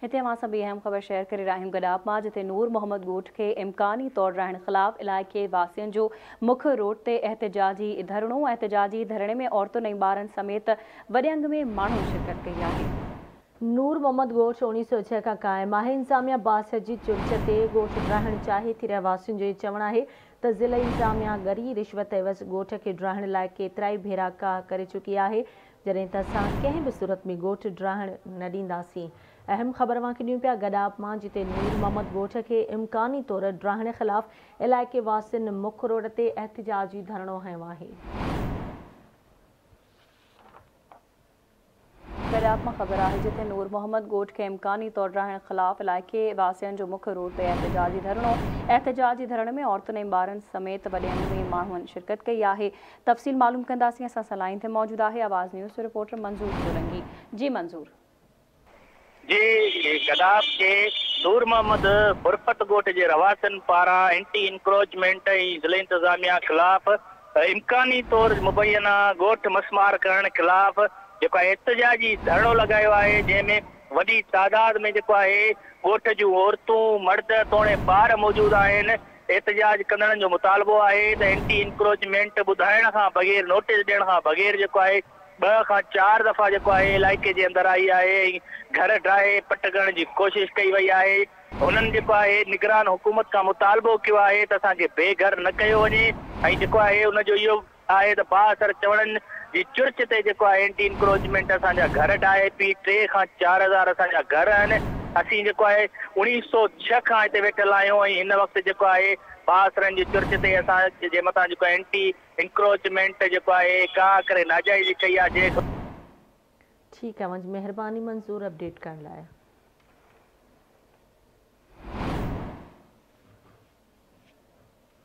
هتي اوهان سان ٻي اهم خبر شيئر ڪري رهيا آهيون گڏاپ مان جتي نور محمد ڳوٺ کي امڪاني طور ڊاهڻ خلاف علائقي واسين جو مک روڊ تي احتجاجي ڌرڻو، احتجاجي ڌرڻي ۾ عورتن ۽ ٻارن سميت وڏي انگ ۾ ماڻهن شرڪت ڪئي آهي. نور محمد ڳوٺ 1906 کان قائم آهي، انتظاميا بااثر جي چرچ تي ڳوٺ ڊاهڻ چاهي ٿي، رهواسين جو چوڻ آهي ته ضلعي انتظاميا ڳري رشوت عيوض ڳوٺ کي ڊاهڻ لاء ڪيترائي ڀيرا ڪاهه ڪري چڪي آهي، جڏهن ته اسان ڪنهن به صورت ۾ ڳوٺ ڊاهڻ نه ڏينداسين. اهم خبر اوهان کي ڏيون پيا گڏاپ مان جتي نور محمد ڳوٺ کي امڪاني طور ڊاهڻ خلاف علائقي واسين مک روڊ تي احتجاجي ڌرڻو هنيو آهي. گڏاپ مان خبر آهي جتي نور محمد ڳوٺ کي امڪاني طور ڊاهڻ خلاف علائقي واسين جو مک روڊ تي احتجاجي ڌرڻو، احتجاجي ڌرڻي ۾ عورتن ۽ ٻارن سميت وڏي انگ ۾ ماڻهن شرڪت ڪئي آهي. تفصيل معلوم ڪنداسين اسان سان لائين تي موجود آهي آواز نيوز جو رپورٽر منظور سولنگي جي منظور. جي گڏاپ جي نور محمد برفت ڳوٺ جي رهواسين پاران اينٽي انڪروچمينٽ ۽ ضلعي انتظاميا خلاف امڪاني طور مبينا ڳوٺ مسمار ڪرڻ خلاف جيڪو آهي احتجاجي ڌرڻو لڳايو آهي جنهن ۾ وڏي تعداد ۾ جيڪو آهي ڳوٺ جون عورتون مرد توڻي ٻار موجود آهن احتجاج ڪندڙن جو مطالبو آهي ته اينٽي انڪروچمينٽ ٻڌائڻ کان بغير نوٽيس ڏيڻ کان بغير جيڪو آهي 2 کان 4 دفعا جيڪو آهي علائقي جي اندر آئي آهي ۽ گهر ڊاهي پٽ ڪرڻ جي ڪوشش ڪئي وئي آهي هنن جيڪو آهي نگران حڪومت کان مطالبو ڪيو آهي ته اسان کي بي گهر نه ڪيو وڃي ۽ جيڪو آهي ان جو اهو آهي ته بااثر چوڻن جي چرچ تي جيڪو آهي اينٽي انڪروچمينٽ اسان جا گهر ڊاهي پي 3 کان 4 هزار اسان جا گهر آهن. اسين جيڪو آهي 1906 کان هتي ويٺل آهيون ۽ هن وقت جيڪو آهي بااثرن جي چرچ تي اسان جي مٿان جيڪو اينٽي انڪروچمينٽ جيڪو آهي ڪاهه ڪري ناجائزي ڪئي آهي جنهن ٺيڪ آهي اوهان جي مهرباني منظور اپڊيٽ ڪرڻ لاء.